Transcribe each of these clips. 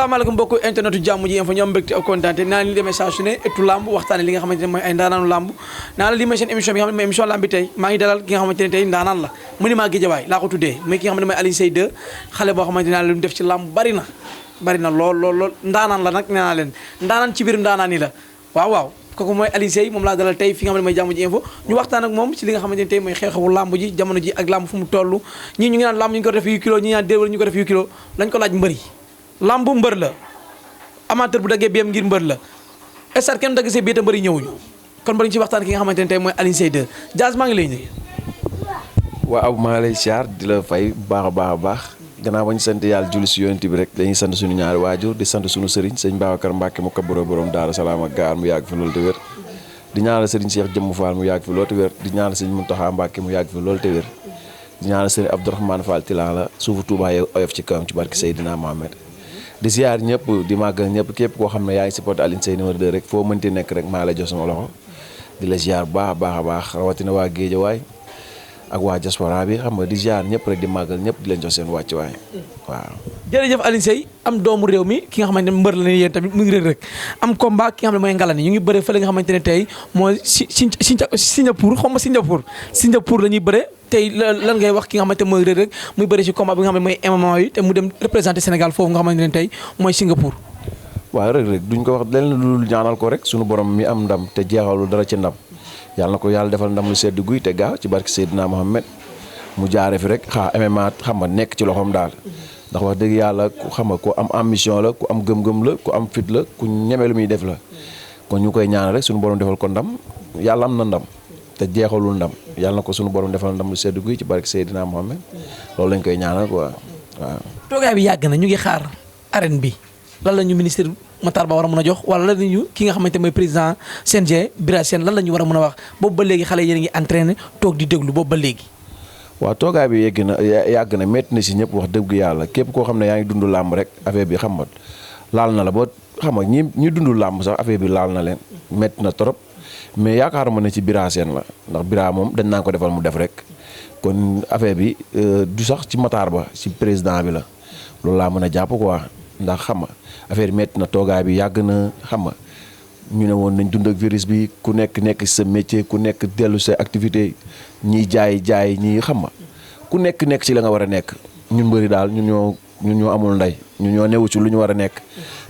salaamaaleykum mbokku internetu jàmm ji info ñoom mbégte ak kontaan naa li demee saa su ne ëttu lamb waxtaane li nga xamante ne mooy ay ndaanaanu lamb naa la li may seen émission bi nga xam ne mooy émission lamb bi tey maa ngi dalal ki nga xamante ne tey ndaanaan la mu ni maa Guédiawaye laa ko tuddee muy ki nga xam ne mooy Alioune Seye 2 xale boo xamante ne lu mu def ci lamb bari na lool ndaanaan la nag nee naa leen ndaanaan ci biir ndaanaan yi la waaw kooku mooy Alioune Seye moom laa dalal tey fi nga xam ne mooy jàmm ji info ñu waxtaan ak moom ci li nga xamante ne tey mooy xew-xewu lamb ji jamono ji ak lamb fu mu toll ñii ñu ngi naan lamb ñu ngi ko def yu kilo ñii naan déewal ñu ko def yu kilo lañ ko laaj mbëri lamb mbër la amateur bu daggee biyam ngir mbër la estat kenn dagg see biita mbëri ñëwuñu kon mbëri ñu ci waxtaan ki nga xamante ne tey mooy Alioune Seye 2 Diaz maa ngi lay nuyu. waaw maa lay siyaar di la fay baax a baax gannaaw ba ñu sant yàlla julli si yonent bi rek dañuy sant suñu ñaari waajur di sant suñu sëriñ sëñ Babacar Mbacke mu kabaro borom Daara Salaam ak gaar mu yàgg fi loolu te wér di ñaanal sëriñ Cheikh Jëmm Fall mu yàgg fi loolu te wér di ñaanal sëriñ Mountakha Mbacke mu yàgg fi loolu te wér di ñaanal sëriñ Abdourahmane Fall Tilala la suufu Touba oyof ci kawam ci barke Seydina Mohamed di ziar ñëpp di màggal ñëpp képp koo xam ne yaa ngi supporté Alioune Seye numéro 2 rek foo mënti nekk rek maa lay jox sama loxo di la ziar baax a baax rawatina waa Guédiawaye ak waa diaspora bi xam nga di ziar ñëpp rek di màggal ñëpp di leen jox seen wàccuwaay waaw. jërëjëf Alioune Seye am doomu réew mi ki nga xamante ne mbër la ne yéen tamit mu ngi Reug Reug am combat ki nga xam ne mooy Ngalani ñu ngi bëre fële nga xamante ne tey mooy Singapour xaw ma Singapour la ñuy bëre tey lan ngay wax ki nga xamante ne mooy Reug Reug muy bëre ci combat bi nga xam ne mooy MMA yi te mu dem représenté Sénégal foofu nga xamante ne tey mooy Singapour. waaw Reug Reug duñ ko wax lenn lu ñaanal ko rek suñu borom mi am ndam te jeexalul dara ci ndam yàlla na ko yàlla defal ndam lu sedd guy te gaaw ci barke Seydina Mohamed mu jaare fi rek MMA xam nga nekk ci loxoom daal ndax wax dëgg yàlla ku xam nga ku am ambition la ku am gëm-gëm la ku am fit la ku ñeme lu muy def la kon ñu koy ñaanal rek suñu borom defal ko ndam yàlla am na ndam te jeexalul ndam yàlla na ko suñu borom defal ndam lu sedd guy ci barke Seydina Mohamed loolu lañ koy ñaanal quoi waaw. toogaay bi yàgg na ñu ngi xaar arène bi lan la ñu ministre Matar Ba war a mën a jox wala lan la ñu ki nga xamante mooy président CNG Bira Sène lan la ñu war a mën a wax boobu ba léegi xale yéen a ngi entraîné toog di déglu boobu ba léegi. waaw toogaay bi yàgg na métti na si ñëpp wax dëgg yàlla képp koo xam ne yaa ngi dund làmb rek affaire bi xam nga laal na la ba xam nga ñi dund làmb sax affaire bi laal na leen métti na trop mais yaakaaruma ne ci Bira Sène la ndax Bira moom dañ naa ko defal mu def rek kon affaire bi du sax ci Matar Ba ci président bi la loolu laa mën a jàpp quoi ndax xam nga affaire bi métti na toogaay bi yàgg na xam nga ñu ne woon nañ dund ak virus bi ku nekk ci sa métier ku nekk dellu sa activité ñiy jaay ñii xam nga ku nekk ci la nga war a nekk ñun bëri daal ñun ñoo amul ndey ñun ñoo newu ci lu ñu war a nekk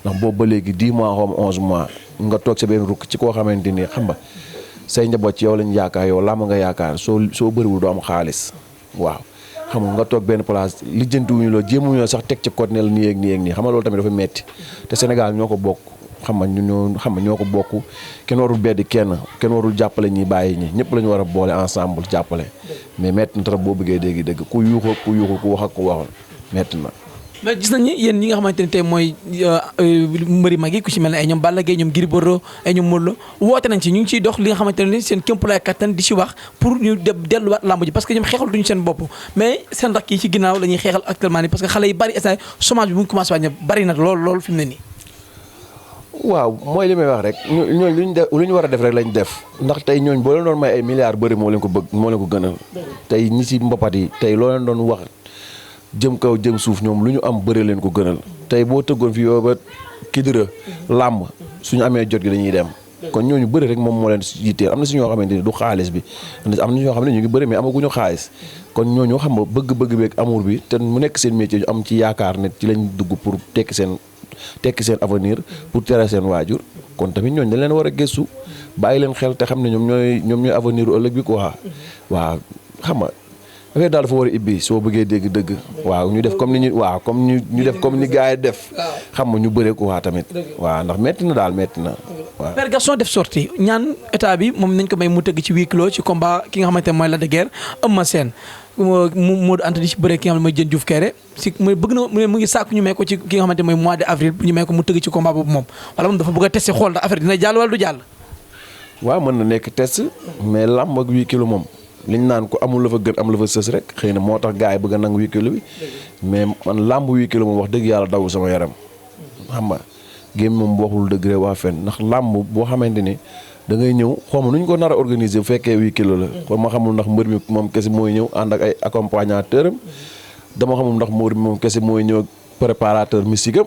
ndax boobu ba léegi 10 mois xaw ma 11 mois nga toog sa benn rukk ci koo xamante ni xam nga say njaboot ci yow lañ yaakaar yow làmb nga yaakaar soo bëriwul doo am xaalis waaw xam nga toog benn place lijjantiwuñu loo jéemuñu la sax teg ci code ne la nii ak nii xam nga loolu tamit dafa metti te Sénégal ñoo ko bokk xam nga ñoo ko bokk kenn warul beddi kenn warul jàppale ñi bàyyi ñi ñëpp la ñu war a boole ensemble jàppale mais metti na trop boo bëggee dégg ku yuuxu ku wax ak ku waxul metti na. mais gis nañu yéen ñi nga xamante ne tey mooy mbëri mag yi ku ci mel ne ay ñoom Balla Gaye ñoom Gris Bordeaux ay ñoom Modou Lô woote nañ ci ñu ngi ciy dox li nga xamante ne seen kémpulaay kattan di ci wax pour ñu delluwaat lamb ji parce que ñoom xeexal duñu seen bopp mais seen rakk yi ci ginnaaw la ñuy xeexal actuellement nii parce que xale yi bari instant chômage bi mu ngi commencé wàññi bari na lool fi mu ne nii. waaw mooy li may wax rek ñooñ lu ñu war a def rek lañ def ndax tey ñooñ boo leen doon may ay milliards bëri moo leen ko gënal tey ñi ci mbapat yi tey loo leen doon wax jëm kaw jëm suuf ñoom lu ñu am bëri leen ko gënal tey boo tëggoon fi yow ba Kidira làmb suñu amee jot gi dañuy dem kon ñooñu bëri rek moom moo leen yitteel am na si ñoo xamante ni du xaalis bi am na ñoo xam ne ñu ngi bëri mais amaguñu xaalis kon ñooñu xam nga bëgg-bëgg beeg amour bi te mu nekk seen métier ñu am ci yaakaar ne ci lañ dugg pour tekki seen avenir pour tere seen waajur kon tamit ñooñu dañ leen war a gëstu bàyyi leen xel te xam ne ñoom ñooy avenir ëllëg bi quoi waaw xam nga affaire daal dafa war a ibbi soo bëggee dégg dëgg waaw ñu def comme ni ñu def comme ni gars yi def xam nga ñu bëree ko waa tamit waaw ndax metti na waaw. Père Gaston def sortie ñaan état bi moom nañ ko may mu tëgg ci 8 kilos ci combat ki nga xamante ne mooy Lac de Guiers Eumeu Sène Modou Anta di ci bëree ki nga xam ne mooy Diène Diouf Kéré si mu bëgg na mu ngi sàkku ñu may ko ci ki nga xamante ne mooy mois de avril ñu may ko mu tëgg ci combat boobu moom wala moom dafa bëgg a testé xool ndax affaire dina jàll wala du jàll. waaw mën na nekk test mais làmb ak 8 kilos moom liñ naan ko amul la fa gën am la fa sës rek xëy na moo tax gars yi bëgg a nangu 8 kilos bi mais man làmb 8 kilos moom wax dëgg yàlla daw sama yaram xam nga gémm moom waxul dëgg rek waa fen ndax làmb boo xamante ni da ngay ñëw xaw ma nu ñu ko nar a organiser bu fekkee 8 kilos la kon ma xamul ndax mbër mi moom kese mooy ñëw ànd ak ay accompagnateur am dama xamul ndax mbër mi moom kese mooy ñëw préparateur mystique am.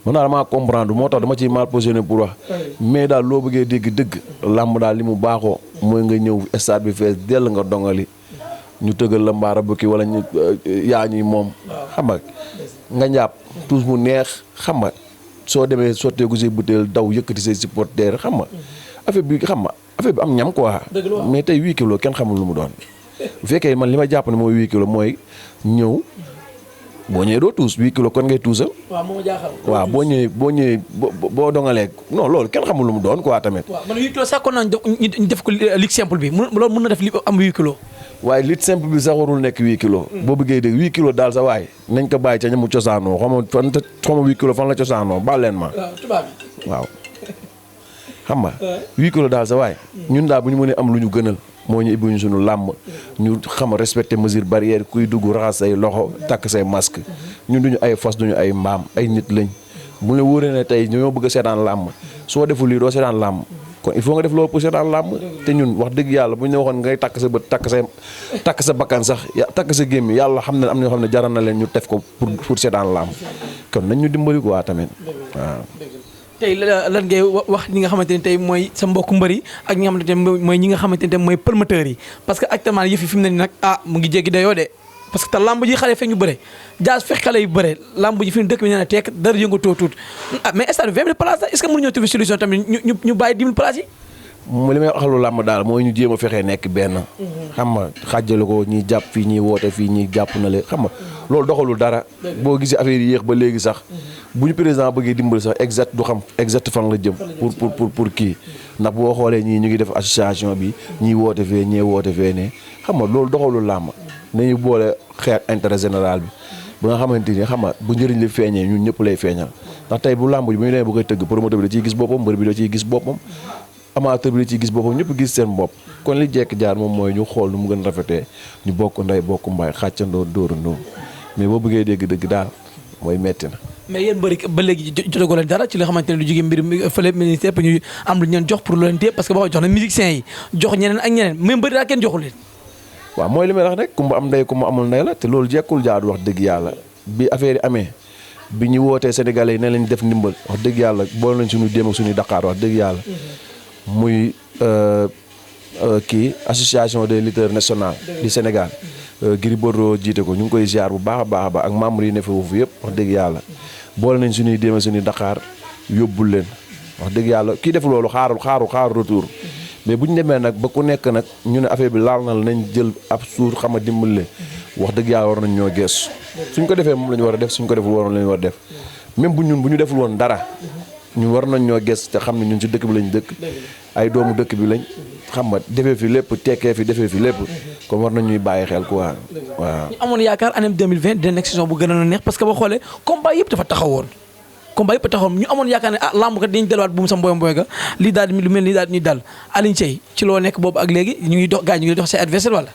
mën naa damaa comprendre moo tax dama ciy mal positionné pour wax. mais daal loo bëggee dégg dëgg. làmb daal li mu baaxoo. mooy nga ñëw stade bi fees dell nga dongali. ñu tëggal la mbaara bukki wala ñu yaa ñuy moom. xam nga njàpp tous mu neex xam nga soo demee sotteeku si butéel daw yëkkati say supporter xam nga affaire bi am ñam quoi. mais tey 8 kilos kenn xamul lu mu doon. bu fekkee man li ma jàpp ne mooy 8 kilos mooy ñëw boo ñëwee doo tuus 8 kilos kon ngay tuusal. waaw moo jaaxal. waaw boo ñëwee boo dongalee non loolu kenn xamul lu mu doon quoi tamit. waaw man 8 kilos sax kon naa ñu def ko ligue simple bi loolu mën na def li am 8 kilos. waaye lutte simple bi sax warul nekk 8 kilos. boo bëggee dégg 8 kilos daal sa waay nañ ko bàyyi ca ñamu cosaanoo xaw ma 8 kilos fan la cosaanoo baal leen ma. waaw tubaab bi. waaw xam nga 8 kilos daal sa waay ñun daal bu ñu mënee am lu ñu gënal moo ñu ibbi ñu suñu làmb ñu xam respecté mesure barrière kuy dugg raxas say loxo takk say masque ñun duñu ay fas duñu ay mbaam ay nit lañ bu la wóoree ne tey ñoo bëgg a seetaan làmb soo deful lii doo seetaan làmb kon il faut nga def loolu pour seetaan làmb te ñun wax dëgg yàlla bu ñu waxoon ngay takk sa bët takk sa bakkan sax takk sa gémmi yàlla xam ne am na ñoo xam ne jaral na leen ñu def ko pour seetaan làmb kon nañ ñu dimbali ko waa tamit waaw. tey lan ngay wax ñi nga xamante ne tey mooy sa mbokku mbër yi ak ñi nga xamante ne mooy ñi nga xamante ne mooy promoteurs yi parce que actuellement yëf yi fi mu ne nii nag mu ngi jéggi dayoo de parce que te lamb ji xale fekk ñu bëre jaas fekk xale yu bëre lamb ji fi mu dëkk bi nee na tekk dara yëngatoo tuut mais stade bi 20 000 places la est-ce que mënuñoo trouver solution tamit ñu bàyyi 10 000 places yi. li may waxalu làmb daal mooy ñu jéem a fexee nekk benn. xam nga xàjjale ko ñiy jàpp fii ñiy woote fii ñiy jàpp na le xam nga loolu doxalul dara. boo gisee affaire yi yéex ba léegi sax bu ñu président bëggee dimbali sax exact du xam exact fan la jëm. pour kii ndax boo xoolee ñii ñu ngi def association bi ñiy woote fee ñee woote fee ne xam nga loolu doxalul làmb nañu boole xeet intérêt général bi ba nga xamante ni xam nga bu njëriñ li feeñee ñun ñëpp lay feeñal ndax tey bu làmb ji bu ñu demee bu koy tëgg promoteur bi da ciy gis boppam mbër bi da ciy gis boppam amateur bi da ciy gis boppam ñëpp gis seen bopp kon li jekk jaar moom mooy ñu xool nu mu gën rafetee ñu bokk ndey bokk mbaay xàccandoo dóorandoo mais boo bëggee dégg dëgg daal mooy metti na. mais yéen bëri ba léegi jotagoo leen dara ci li nga xamante ne lu jógee mbir fële ministère pour ñu am lu ñu leen jox pour lu leen téye parce que boo jox na musiciens yi jox ñeneen ak ñeneen même bëri daa kenn joxul leen. waaw mooy li may wax rek kumba am ndey kumba amul ndey la te loolu jekkul jaadu wax dëgg yàlla bi affaire yi amee bi ñu wootee sénégalais yi ne lañ def ndimbal wax dëgg yàlla boole nañ suñu déem ak suñu Dakar wax dëgg yàlla muy kii association des lutteurs nationaux du Sénégal Gris Bordeaux jiite ko ñu ngi koy ziar bu baax a baax ak membres yi ne foofu yëpp wax dëgg yàlla boole nañ suñuy déem ak suñu Dakar yóbbul leen wax dëgg yàlla kii def loolu xaaru retour mais bu ñu demee nag ba ku nekk nag ñu ne affaire bi laal na la nañ jël ab suur xam a dimbali wax dëgg yàlla war nañ ñoo geesu suñ ko defee moom la ñu war a def suñ ko deful waroon la ñu war a def même bu ñu deful woon dara ñu war nañ ñoo gees te xam ne ñun ci dëkk bi lañ dëkk ay doomu dëkk bi lañ xam nga defee fi lépp tekkee fi defee fi lépp comme war nañ ñuy bàyyi xel quoi waaw. ñu amoon yaakaar année 2020 dina nekk saison bu gën a neex parce que boo xoolee combat yëpp dafa taxawoon ñu amoon yaakaar ne lamb kat dañuy delluwaat bu mu sa mboy ga lii daal lu mel nii daal ñuy dal Alioune Seye ci loo nekk boobu ak léegi ñu ngi dox say adversaire wala.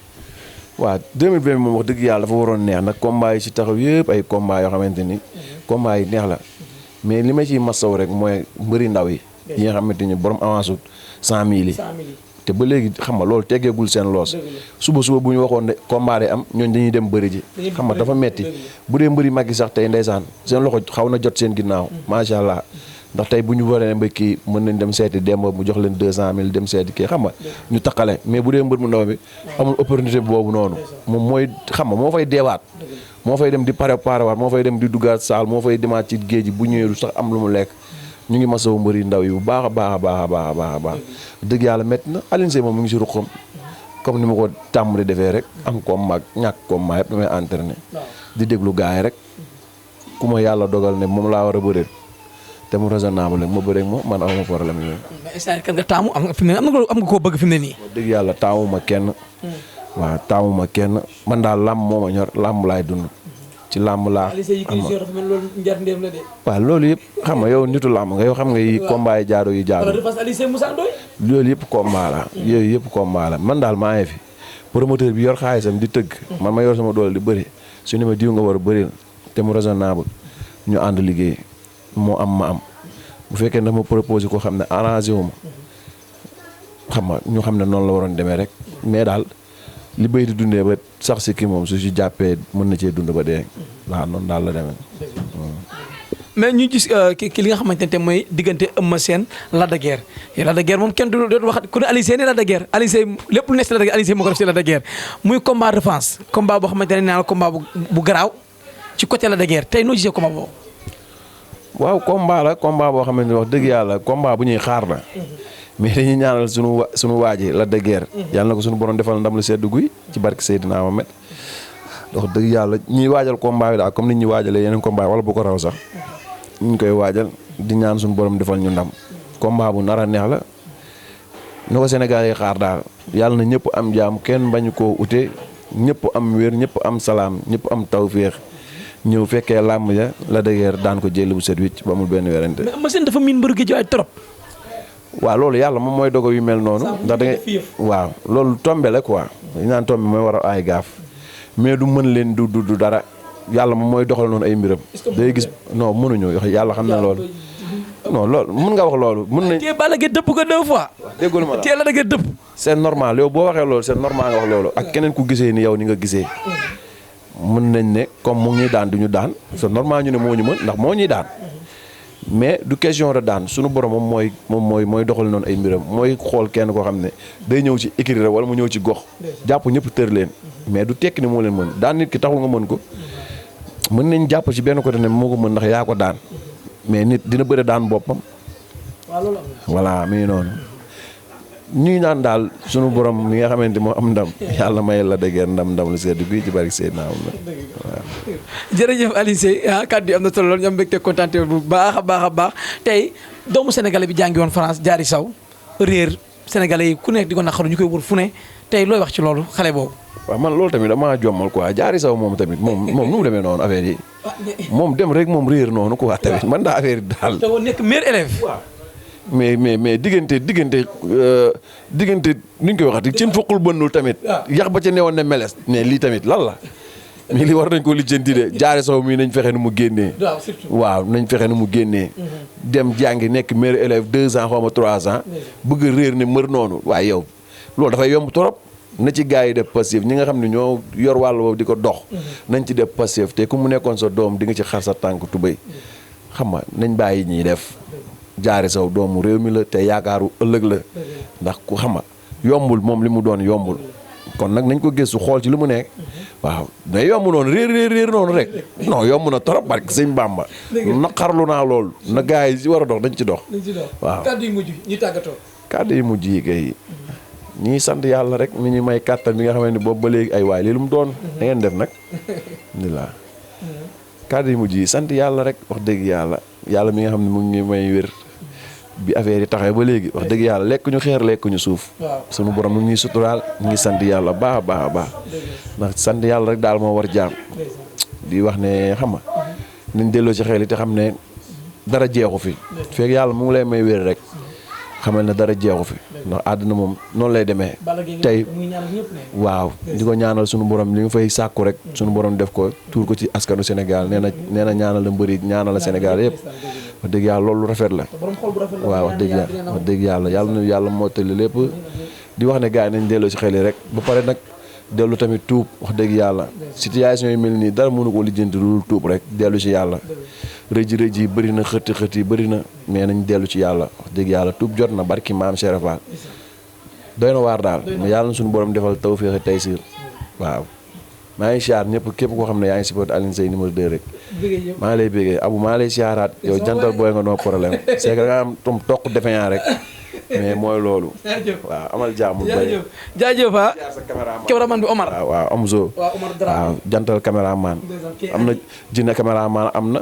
waaw 2020 moom wax dëgg yàlla dafa waroon neex nag combat yi ci taxaw yëpp ay combat yoo xamante ni combat yi neex la mais li ma ciy masaw rek mooy mbëri ndaw yi nga xamante ni borom avance 100 000 yi te ba léegi xam nga loolu teggeegul seen loos suba bu ñu waxoon ne combat am ñooñ dañuy dem bëri ji xam nga dafa metti bu dee mbëri mag yi sax tey ndeysaan seen loxo xaw na jot seen ginnaaw macha allah ndax tey bu ñu waree ba kii mën nañ dem seeti demb mu jox leen 200 000 dem seeti kii xam nga ñu taqale mais bu dee mbër mu ndaw bi amul opportunité boobu noonu moom mooy xam nga moo fay deewaat moo fay dem di préparer waat moo fay dem di duggaat saal moo fay demaat ci géej gi bu ñëwee du sax am lu mu lekk ñu ngi masawu mbëri ndaw yi bu baax a baax dëgg yàlla métti na Alioune Seye moom mu ngi si ruqam comme ni ma ko tàmm di defee rek am combat ñàkk combat yëpp damay entraîné di déglu gars yi rek ku ma yàlla dogal ne moom laa war a bëreel te mu raisonnable ma bëreeg moom man awma problème yooyu. mais est-ce que nga taamu am nga koo bëgg fi mu ne nii. dëgg yàlla taamuma kenn. waaw taamuma kenn man daal làmb moo ma ñor làmb laay dund. ci làmb laa waaw loolu yëpp xam nga yow nitu làmb nga yow xam nga yi combat yi jaadu yi jaadu loolu yëpp combat la yooyu yëpp combat la man daal maa ngi fi promoteur bi yor xaalisam di tëgg man ma yor sama doole di bëri su ne ma diw nga war a bëril te mu raisonnable ñu ànd liggéey moo am ma am bu fekkee dafa ma proposé ko xam ne arrangé wu ma xam nga ñu xam ne noonu la waroon demee rek mais daal li béy di dundee ba sax si kii moom su si jàppee mën na cee dund ba dee waaw noonu daal la demee mais ñu gis ki li nga xamante ne mooy diggante Eumeu Sène Lac de Guiers Lac de Guiers moom kenn du wax ku ne Alioune Sèye ne Lac de Guiers Alioune Sèye lépp lu nekk si Lac de Guiers Alioune Sèye moo ko def si Lac de Guiers muy combat revanche combat boo xamante ne naa la combat bu garaaw ci côté Lac de Guiers tey noo gisee combat boobu. waaw combat boo xamante ne wax dëgg yàlla combat bu ñuy xaar la. mais dañuy ñaanal sunu waaji Lac de Guiers. yàlla na ko sunu borom defal ndam lu sedd guy ci barke Seydina Mohamed. wax dëgg yàlla ñuy waajal combat bi daal comme ni ñuy waajalee yeneen combat wala bu ko raw sax ñu koy waajal di ñaan suñu borom defal ñu ndam combat bu nar a neex la na ko Sénégal yi xaar daal yàlla na ñëpp am jaam kenn bañu koo ute ñëpp am wér ñëpp am salaam ñëpp am tawféex ñëw fekkee làmb ja Lac de Guiers daan ko jël bu set wicc ba amul benn werante. mais Eumeu Sène dafa miin mbëru géej waaye trop. waaw loolu yàlla moom mooy dogo yu mel noonu. ndax da ngay waaw loolu tombe la quoi dañu naan tombe mooy waral ay gaaf. mais du mën leen du dara yàlla moom mooy doxal noonu ay mbiram. day gis non mënuñu yàlla xam na loolu. non loolu mën nga wax loolu. mën nañ tey Balla Gaye dëpp ko 2 fois. déggul ma la tey Lac de Guiers dëpp. c'est normal yow boo waxee loolu c'est normal nga wax loolu ak keneen ku gisee ni yow ni nga gisee. mën nañ ne comme mu ngi ñuy daan du ñu daan c'est normal ñu ne moo ñu mën ndax moo ñuy daan. mais du question de daan suñu borom mooy doxal noonu ay mbiram mooy xool kenn koo xam ne day ñëw ci écurie wala mu ñëw ci gox jàpp ñëpp tër leen mais du tekki ni moo leen mën daan nit ki taxul nga mën ko mën nañ jàpp ci benn côté ne moo ko mën ndax yaa ko daan mais nit dina bëre daan boppam voilà mi ngi noonu ñuy naan daal suñu borom mi nga xamante moo am ndam yàlla may Lac de Guiers ndam lu sedd guy ci bari Seydina Mohamed waaw. jërëjëf Alioune Seye kàddu yi am na solo lool ñu am mbégte kontaan bu baax a baax tey doomu sénégalais bi jàngi woon France jaari saw réer sénégalais yi ku nekk di ko naqaru ñu koy wër fu ne tey looy wax ci loolu xale boobu. waaw man loolu tamit damaa jommal quoi jaari saw moom tamit moom nu mu demee noonu affaire yi moom dem rek moom réer noonu quoi tamit man daa affaire yi daal. te woon nekk meilleur élève. mais diggante ni ñu koy waxati cin foqul bënnul tamit. yax ba ca newoon ne meles ne lii tamit lan la. mais li war nañ ko lijjanti de jaare saw mii nañ fexe nu mu génnee. waaw nañ fexe nu mu génnee. dem jàngi nekk meilleur élève 2 ans xaw ma 3 ans. bëgg a réer ne mër noonu waaye yow loolu dafay yomb trop. na ci gars yi def passif ñi nga xam ne ñoo yor wàll boobu di ko dox. nañ ci def passif te ku mu nekkoon sa doom di nga ci xar sa tànk tubéy xam nga nañ bàyyi ñiy def. jaare saw doomu réew mi la te yaakaaru ëllëg la ndax ku xama yombul moom li mu doon yombul kon nag nañ ko gëstu xool ci li mu nekk waaw mais yomb noonu réer noonu rek non yomb na trop barke sëñ Bamba naqarlu naa loolu na gars yi si war a dox dañ ci dox waaw kàddu yu mujj ñi tàggatoo. kàddu yu mujj yi kay ñii sant yàlla rek mi ñu may kàttan bi nga xam ne boobu ba léegi ay waay lii lu mu doon da ngeen def nag alhamdulilah kàddu yu mujj yi sant yàlla rek wax dëgg yàlla mi nga xam ne mu ngi may wér bi affaire yi taxee ba léegi wax dëgg yàlla lekk ñu xeer lekk ñu suuf sunu borom mu ngi suturaal ñu ngi sant yàlla baax a baax ndax sant yàlla rek daal moo war jaam di wax ne xam nga nañ delloo ci xel yi te xam ne dara jeexu fi fekk yàlla mu ngi lay may wér rek xamal ne dara jeexu fi ndax àdduna moom noonu lay demee tey waaw di ko ñaanal sunu borom li nga fay sàkku rek sunu borom def ko tuur ko ci askanu Sénégal nee na ñaanal la mbëri ñaanal la Sénégal yëpp wax dëgg yàlla loolu rafet la waaw wax dëgg yàlla moo tëli lépp di wax ne gars yi nañ delloo ci xel yi rek ba pare nag dellu tamit tuub wax dëgg yàlla situation yi mel nii dara mënu ko lijjanti lu tuub rek dellu ci yàlla rëj yi bëri na xët yi bëri na mais nañ dellu ci yàlla wax dëgg yàlla tuub jot na barki maam Cheikh Fall doy na waar daal mais yàlla na suñu borom defal tawfeex ak taysiir waaw maa ngi siyaar ñëpp képp koo xam ne yaa ngi supporté Alioune Seye numéro 2 rek maa ngi lay béggee Abou maa lay siyaaraat yow jantal booy nga noo problème c'est que da nga am toq defeñaa rek mais mooy loolu waaw amal jàmm jaajëf cameraman bi Omar waaw Amzo waaw jantal cameraman am na jinne cameraman am na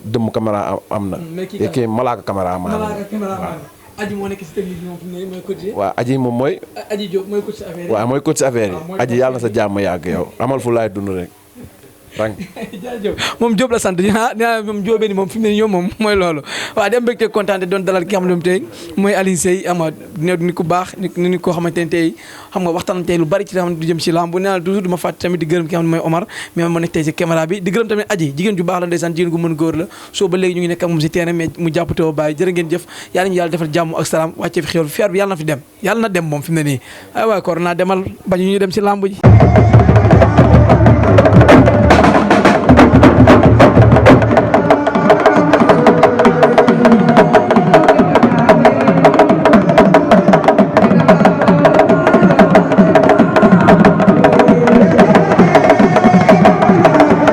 dëmm caméra am na kii malaaka cameraman waaw aji moo nekk si technique bi moom fi mu ne mooy coach. waaw aji moom mooy. aji Diop mooy coach affaire yi. waaw mooy coach affaire yi. aji yàlla na sa jàmm yàgg yow amal fu laay dund rek. moom Diop la sant dinaa moom Diop ni moom fi mu ne nii ñoom moom mooy loolu waaw di am mbégte kontaan doon dalal ki nga xam ne tey mooy Alioune Seye ama nit ku baax nit koo xamante ne tey xam nga waxtaan tey lu bari ci xam ne du jëm si lamb bu nee naa toujours du ma fàtte tamit di gërëm ki nga xam ne mooy Omar mais ma nekk tey si caméra bi di gërëm tamit aji jigéen ju baax la ndeysaan jigéen gu mën góor la soo ba léegi ñu ngi nekk ak moom si terrain mais mu jàpp teewoo bàyyi jërë ngeen jëf yàlla ñu yàlla defal jàmm ak salaam wàcce fi xéwal fier bi yàlla na fi dem yàlla na dem moom fi mu ne nii ay waay koor naa demal bañu ñu dem si lamb ji